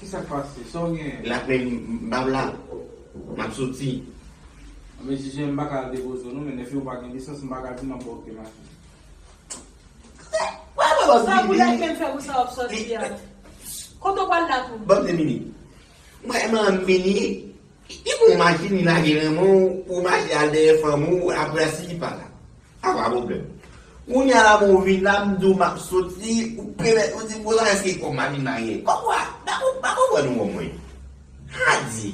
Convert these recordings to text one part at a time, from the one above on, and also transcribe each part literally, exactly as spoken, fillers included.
Kisa k pase? Sa w gen? L ap men m ap la. M ap soti. Men si jen m pa ka al depoze w non, men nèf yo pa gen lisans, m pa ka di m ap ba w kle machin. Wè, wè, wè, Sa pou lèt men fè pou sa w ap sòti a. Kote w pral la tou? Ban m de minit. Mwen, mwen, mini, li pran yon machin, li lage nan men w, ou mache al dèyè fanm ou, apre si li pa la. A pa pwoblèm. Kounye a la, bon, ou vin la, m di w m ap soti, ou pèmèt, ou di m konsa, èske kòb machin la gen? Kòb wa, pa konprann ou wè mwen. A di.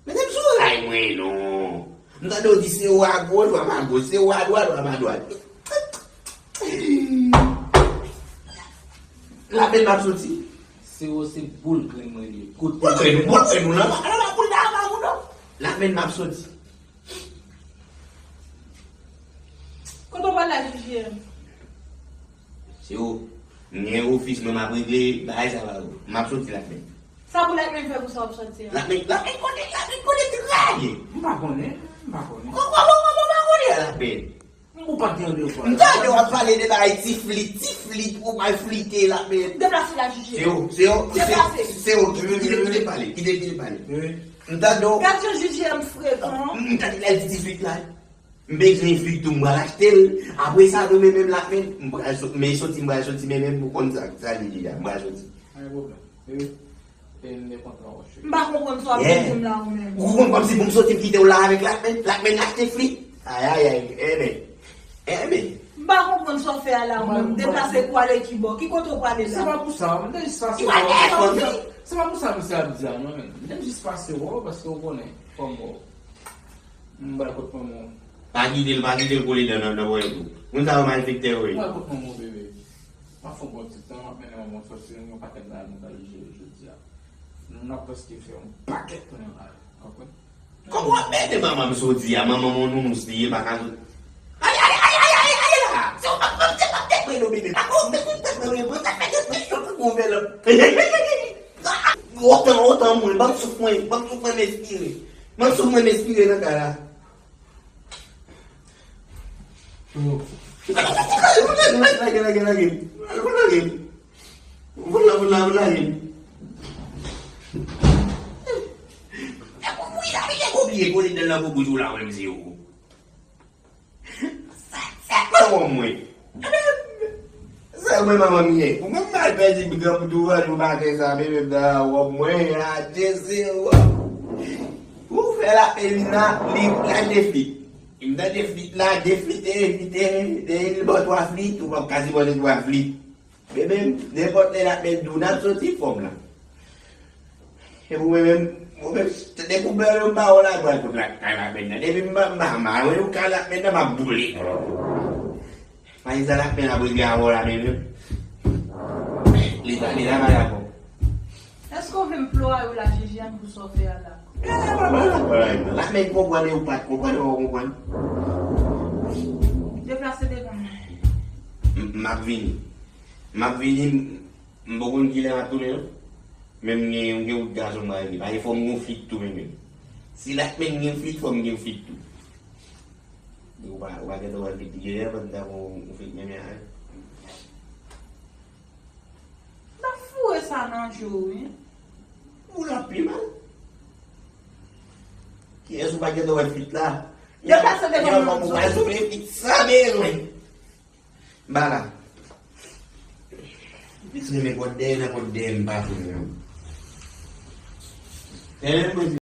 Men se m sou ray mwen non. M tande w di se ou a goch, w ap a goch, se ou a dwat, w ap a dwat. Lapèn m ap soti. Se yo se boul grenn mwen ye. Kote boul grenn, boul grenn ou nan, nan, nan, boul nan, nan, boul nan. Lapèn m ap soti. Kote w pral la, J J M? Se yo, m gen ofis mwen, m ap regle bagay sa ba yo. M ap soti lapèn. Sa pou lapèn fè pou sa w ap soti a? Lapèn, lapèn konnen, lapèn konnen trè byen. M pa konnen, m pa konnen. Kòman, kòman, kòman w pa konnen lapèn? Ou pa t gen randevou a. M tande w ap pale de bagay ti flit, ti flit, ou bay flite la, men. Deplase la, J J. Se yo, se yo, se, se yo, kite, kite, kite l pale, kite, kite l pale. M tande w. Gad jan J J M frekan. M tande l al di ti flit la. M bezwen flit tou, m pral achte l. Apre sa, demen menm la, men, m pral so-, men soti, m pral soti, men menm pou konn sa, sa li di la, m pral soti. Pa gen pwoblèm. E, e m te kontan wè w. M pa konprann sa w ap di m la ou menm. Ou konprann kòmsi pou m soti m kite w la avèk lakmèn, lakmèn achte flit. Ayayay, enben. Enben. M pa konprann sa w fè a la ou menm. Deplase pou ale ki bò? Ki kote w prale la? Se pa pou sa, m te jis pase wè w. Se pa pou sa misye ap di a non, men. M te jis pase wè w paske w konnen, fò m wè w. M pral kot manman w. Pa kite l, pa kite l kole dan nan, nan ponyèt ou. Moun sa yo malfektè yo ye. M pral kot manman w, bebe. M ap fè yon bon ti tan, m ap mennen manman w sòti, yon pakèt bagay nou pral jere jodi a. Nou, n ap prèske fè yon pakèt pwen anba yo, w konprann? Kòman w ap mennen manman m sòti a? Manman m yon nounous li ye, pa ka sòti. Ay, ay, ay, ay, ay, ay la! Se w p ap, p ap, p ap tèt mwen non, bebe. Pa ko, mete tèt mwen, mwen, mwen, tèt mwen, tèt mwen, tèt mwen, tèt mwen, tèt mwen, tèt mwen. Otan, otan mwen, ban m souf mwen, ban m souf mwen, m espire. Ban m souf mwen, m espire nan kay la. Lage, lage, lage, lage. Lage, lage. Vòl la, vòl la, vòl la, lage. Ou bliye kole dan nan bouch ou la, menm si ou. Sa, sa, manman mwen. Sèl mwen manman m ye. Ou menm mal pèdi gran bout ou vann ou maten sa, bebe m nan wòb mwen, a de zewo. Ou fè la, e li nan, li, li al deflit. M nan deflit la, deflite, deflite, li ban twa flit, ou p ap ka sipòte twa flit. Bebe m, nenpòt lè l ap met dou, n ap soti fòm la. E pou mwen menm, mwen menm, depi w bèl yon pawòl a dwat pou lakay la menm nan. Depi m pa, m pa, m pa, mwen yon kay la menm nan, m ap boule. Paske sa lakay la pou regle avè w la menm. Li ta, li ta pa dakò. Èske w vle m plore w la, J J M, pou sa w fè a la? Lakay konprann e ou pa t konprann, ou konprann. Deplase devan mwen. M, m ap vini. M ap vini, m, m poko konn kilè m ap tounen, non. Men m gen, m gen wout gason m pral vini. Paske fò m gen flit tou, men, men. Si lakay gen flit, fò m gen flit tou. Ou pa, ou pa gentan wè flit li genyen, pandan ou, ou flit menm an. N ap foure sa nan je w, wi. Ou la pi mal. Kiyès ou pa gentan wè flit la? Deplase devan mwen, m di w. Ou pa souple flit sa bezwen. Ba la. Plis renmen kòt dèyè nan kòt dèyè m pa foure. Renmen mwen